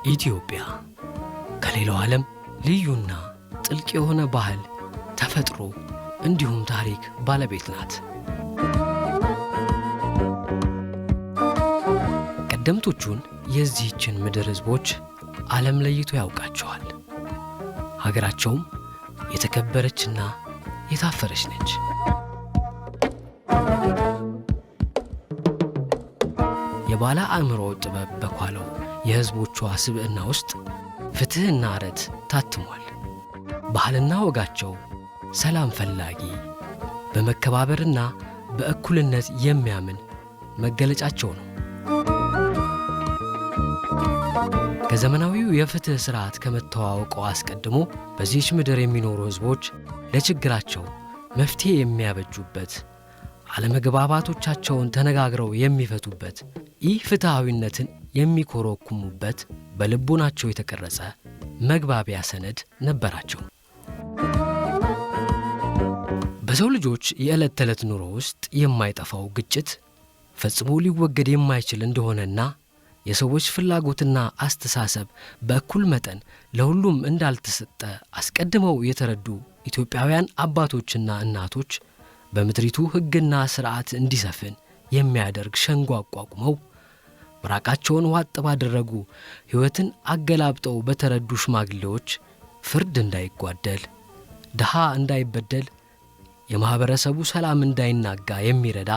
ኢትዮጵያ ከሌላው ዓለም ልዩና ጥልቅ የሆነ ባህል፣ ተፈጥሮ እንዲሁም ታሪክ ባለቤት ናት። ቀደምቶቹን የዚህችን ምድር ሕዝቦች ዓለም ለይቶ ያውቃቸዋል። ሀገራቸውም የተከበረችና የታፈረች ነች። የባለ አእምሮ ጥበብ በኳለው የሕዝቦቿ ስብዕና ውስጥ ፍትሕና ርትዕ ታትሟል። ባህልና ወጋቸው ሰላም ፈላጊ፣ በመከባበርና በእኩልነት የሚያምን መገለጫቸው ነው። ከዘመናዊው የፍትሕ ሥርዓት ከመተዋወቁ አስቀድሞ በዚህች ምድር የሚኖሩ ሕዝቦች ለችግራቸው መፍትሔ የሚያበጁበት፣ አለመግባባቶቻቸውን ተነጋግረው የሚፈቱበት፣ ኢፍትሐዊነትን የሚኮረኩሙበት በልቦናቸው የተቀረጸ መግባቢያ ሰነድ ነበራቸው። በሰው ልጆች የዕለት ተዕለት ኑሮ ውስጥ የማይጠፋው ግጭት ፈጽሞ ሊወገድ የማይችል እንደሆነና የሰዎች ፍላጎትና አስተሳሰብ በእኩል መጠን ለሁሉም እንዳልተሰጠ አስቀድመው የተረዱ ኢትዮጵያውያን አባቶችና እናቶች በምድሪቱ ሕግና ሥርዓት እንዲሰፍን የሚያደርግ ሸንጎ አቋቁመው ምራቃቸውን ዋጥ ባደረጉ፣ ሕይወትን አገላብጠው በተረዱ ሽማግሌዎች ፍርድ እንዳይጓደል፣ ድሃ እንዳይበደል፣ የማኅበረሰቡ ሰላም እንዳይናጋ የሚረዳ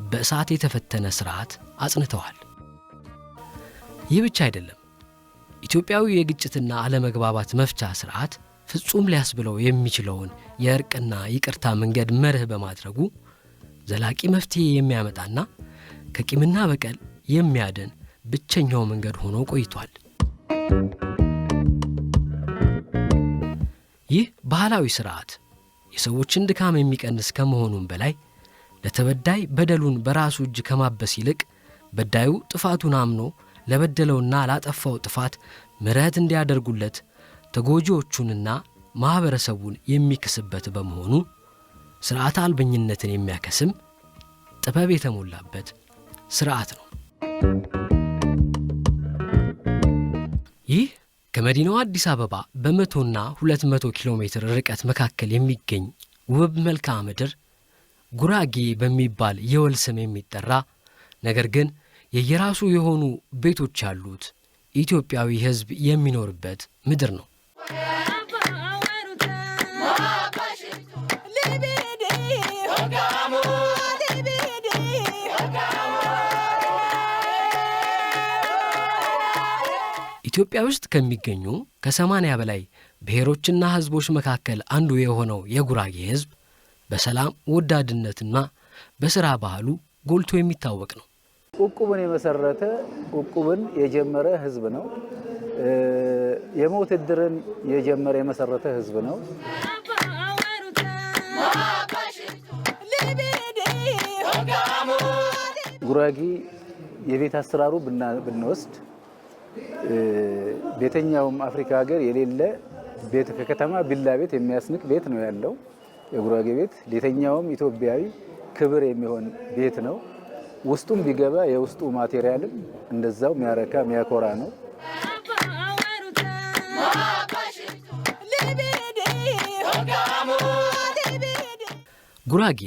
በእሳት የተፈተነ ሥርዓት አጽንተዋል። ይህ ብቻ አይደለም። ኢትዮጵያዊ የግጭትና አለመግባባት መፍቻ ሥርዓት ፍጹም ሊያስብለው የሚችለውን የእርቅና ይቅርታ መንገድ መርህ በማድረጉ ዘላቂ መፍትሔ የሚያመጣና ከቂምና በቀል የሚያድን ብቸኛው መንገድ ሆኖ ቆይቷል። ይህ ባህላዊ ሥርዓት የሰዎችን ድካም የሚቀንስ ከመሆኑም በላይ ለተበዳይ በደሉን በራሱ እጅ ከማበስ ይልቅ በዳዩ ጥፋቱን አምኖ ለበደለውና ላጠፋው ጥፋት ምሕረት እንዲያደርጉለት ተጎጂዎቹንና ማኅበረሰቡን የሚክስበት በመሆኑ ሥርዓተ አልበኝነትን የሚያከስም ጥበብ የተሞላበት ሥርዓት ነው። ይህ ከመዲናዋ አዲስ አበባ በ100ና 200 ኪሎ ሜትር ርቀት መካከል የሚገኝ ውብ መልክዓ ምድር ጉራጌ በሚባል የወል ስም የሚጠራ፣ ነገር ግን የየራሱ የሆኑ ቤቶች ያሉት ኢትዮጵያዊ ሕዝብ የሚኖርበት ምድር ነው። ኢትዮጵያ ውስጥ ከሚገኙ ከ80 በላይ ብሔሮችና ሕዝቦች መካከል አንዱ የሆነው የጉራጌ ሕዝብ በሰላም ወዳድነትና በሥራ ባህሉ ጎልቶ የሚታወቅ ነው። እቁብን የመሰረተ፣ እቁብን የጀመረ ሕዝብ ነው። የሞት እድርን የጀመረ የመሰረተ ሕዝብ ነው። ጉራጌ የቤት አሰራሩ ብንወስድ ቤተኛውም አፍሪካ ሀገር የሌለ ቤት፣ ከከተማ ቪላ ቤት የሚያስንቅ ቤት ነው ያለው። የጉራጌ ቤት ለየትኛውም ኢትዮጵያዊ ክብር የሚሆን ቤት ነው። ውስጡም ቢገባ የውስጡ material ም እንደዛው የሚያረካ የሚያኮራ ነው። ጉራጌ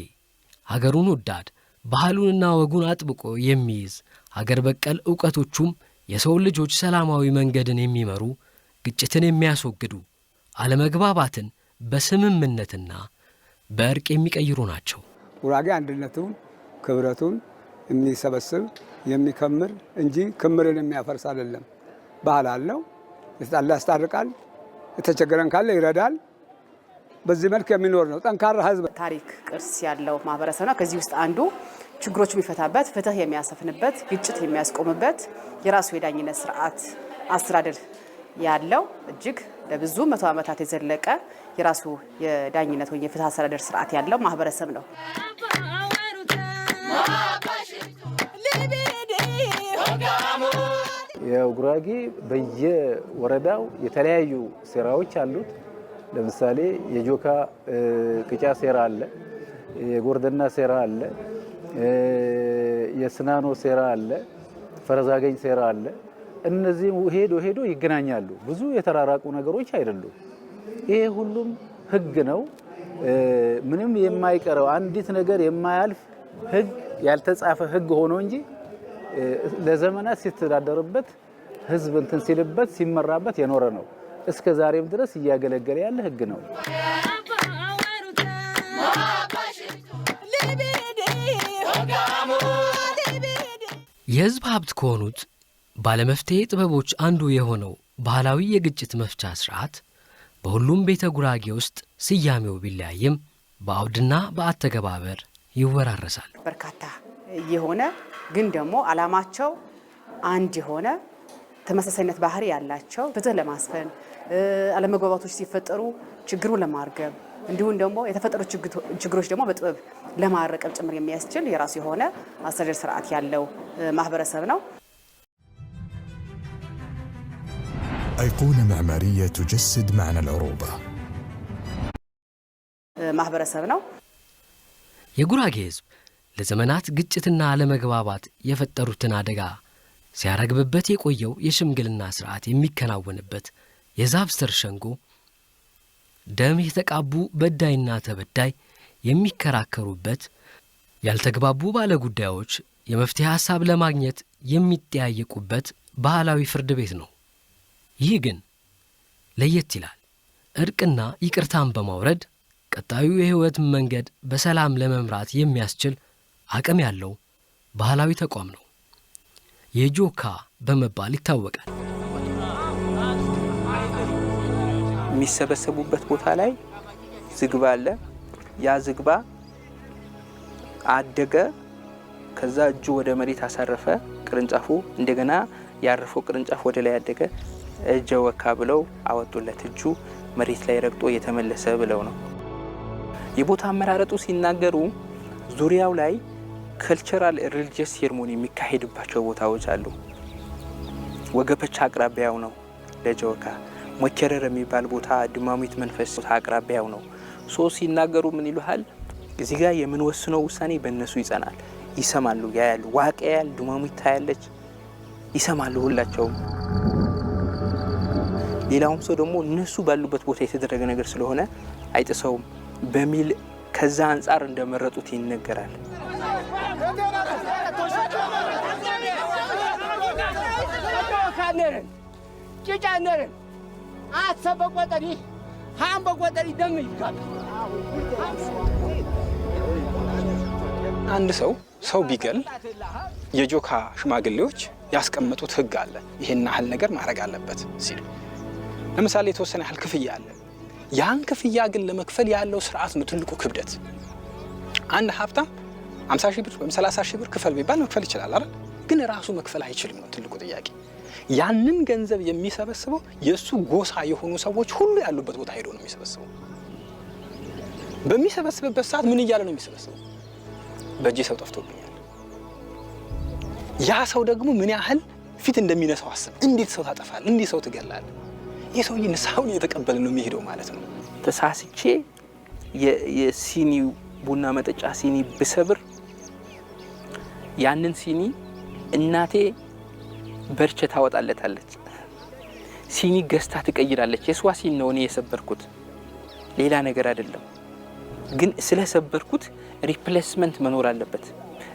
ሀገሩን ወዳድ፣ ባህሉንና ወጉን አጥብቆ የሚይዝ፣ ሀገር በቀል እውቀቶቹም የሰው ልጆች ሰላማዊ መንገድን የሚመሩ፣ ግጭትን የሚያስወግዱ፣ አለመግባባትን በስምምነትና በእርቅ የሚቀይሩ ናቸው። ጉራጌ አንድነቱን ክብረቱን የሚሰበስብ የሚከምር እንጂ ክምርን የሚያፈርስ አይደለም። ባህል አለው። የተጣላ ያስታርቃል፣ የተቸገረን ካለ ይረዳል። በዚህ መልክ የሚኖር ነው። ጠንካራ ህዝብ። ታሪክ ቅርስ ያለው ማህበረሰብ ነው። ከዚህ ውስጥ አንዱ ችግሮች የሚፈታበት፣ ፍትህ የሚያሰፍንበት፣ ግጭት የሚያስቆምበት የራሱ የዳኝነት ስርዓት አስተዳደር ያለው፣ እጅግ ለብዙ መቶ ዓመታት የዘለቀ የራሱ የዳኝነት ወይም የፍትህ አስተዳደር ስርዓት ያለው ማህበረሰብ ነው። የጉራጌ በየወረዳው የተለያዩ ሴራዎች አሉት። ለምሳሌ የጆካ ቅጫ ሴራ አለ፣ የጎርደና ሴራ አለ፣ የስናኖ ሴራ አለ፣ ፈረዛገኝ ሴራ አለ። እነዚህም ሄዶ ሄዶ ይገናኛሉ። ብዙ የተራራቁ ነገሮች አይደሉም። ይሄ ሁሉም ህግ ነው። ምንም የማይቀረው አንዲት ነገር የማያልፍ ህግ ያልተጻፈ ህግ ሆኖ እንጂ ለዘመናት ሲተዳደርበት ህዝብ እንትን ሲልበት ሲመራበት የኖረ ነው። እስከ ዛሬም ድረስ እያገለገለ ያለ ህግ ነው። የህዝብ ሀብት ከሆኑት ባለመፍትሔ ጥበቦች አንዱ የሆነው ባህላዊ የግጭት መፍቻ ስርዓት በሁሉም ቤተ ጉራጌ ውስጥ ስያሜው ቢለያይም በአውድና በአተገባበር ይወራረሳል። በርካታ የሆነ ግን ደግሞ ዓላማቸው አንድ የሆነ ተመሳሳይነት ባህሪ ያላቸው ፍትህ ለማስፈን፣ አለመግባባቶች ሲፈጠሩ ችግሩን ለማርገብ፣ እንዲሁም ደግሞ የተፈጠሩ ችግሮች ደግሞ በጥበብ ለማረቀም ጭምር የሚያስችል የራሱ የሆነ አስተዳደር ስርዓት ያለው ማህበረሰብ ነው። أيقونة معمارية تجسد معنى العروبة. ማህበረሰብ ነው። የጉራጌ ሕዝብ ለዘመናት ግጭትና አለመግባባት የፈጠሩትን አደጋ ሲያረግብበት የቆየው የሽምግልና ስርዓት የሚከናወንበት የዛፍ ስር ሸንጎ ደም የተቃቡ በዳይና ተበዳይ የሚከራከሩበት፣ ያልተግባቡ ባለጉዳዮች የመፍትሔ ሐሳብ ለማግኘት የሚጠያየቁበት ባህላዊ ፍርድ ቤት ነው። ይህ ግን ለየት ይላል። እርቅና ይቅርታን በማውረድ ቀጣዩ የሕይወት መንገድ በሰላም ለመምራት የሚያስችል አቅም ያለው ባህላዊ ተቋም ነው። የጆካ በመባል ይታወቃል። የሚሰበሰቡበት ቦታ ላይ ዝግባ አለ። ያ ዝግባ አደገ። ከዛ እጁ ወደ መሬት አሳረፈ ቅርንጫፉ። እንደገና ያረፈው ቅርንጫፍ ወደ ላይ አደገ። እጀ ወካ ብለው አወጡለት። እጁ መሬት ላይ ረግጦ የተመለሰ ብለው ነው። የቦታ አመራረጡ ሲናገሩ ዙሪያው ላይ cultural religious ceremony የሚካሄድባቸው ቦታዎች አሉ። ወገበቻ አቅራቢያው ነው ለጀወካ። ሞቸረር የሚባል ቦታ ድማሚት መንፈስ አቅራቢያው ነው። So ሲናገሩ ምን ይሉሃል? እዚህ ጋር የምንወስነው ውሳኔ በእነሱ ይጸናል። ይሰማሉ፣ ያያሉ። ዋቅ ያያል፣ ድማሚት ታያለች፣ ይሰማሉ ሁላቸውም። ሌላውም ሰው ደግሞ እነሱ ባሉበት ቦታ የተደረገ ነገር ስለሆነ አይጥሰውም በሚል ከዛ አንጻር እንደመረጡት ይነገራል። አንድ ሰው ሰው ቢገል የጆካ ሽማግሌዎች ያስቀመጡት ሕግ አለ። ይሄን ያህል ነገር ማድረግ አለበት ሲሉ ለምሳሌ የተወሰነ ያህል ክፍያ አለ። ያን ክፍያ ግን ለመክፈል ያለው ስርዓት ነው ትልቁ ክብደት። አንድ ሀብታም 50 ሺህ ብር ወይም 30 ሺህ ብር ክፈል ቢባል መክፈል ይችላል አይደል? ግን ራሱ መክፈል አይችልም ነው ትልቁ ጥያቄ። ያንን ገንዘብ የሚሰበስበው የእሱ ጎሳ የሆኑ ሰዎች ሁሉ ያሉበት ቦታ ሄዶ ነው የሚሰበስበው። በሚሰበስብበት ሰዓት ምን እያለ ነው የሚሰበስበው? በእጄ ሰው ጠፍቶብኛል። ያ ሰው ደግሞ ምን ያህል ፊት እንደሚነሳው አስብ። እንዴት ሰው ታጠፋለህ? እንዴት ሰው ትገላለህ? ይህ ሰውዬ ንስሐውን እየተቀበለ ነው የሚሄደው ማለት ነው። ተሳስቼ የሲኒ ቡና መጠጫ ሲኒ ብሰብር ያንን ሲኒ እናቴ በርቸ ታወጣለታለች። ሲኒ ገዝታ ትቀይራለች። የሷ ሲኒ ነው እኔ የሰበርኩት፣ ሌላ ነገር አይደለም። ግን ስለሰበርኩት replacement መኖር አለበት።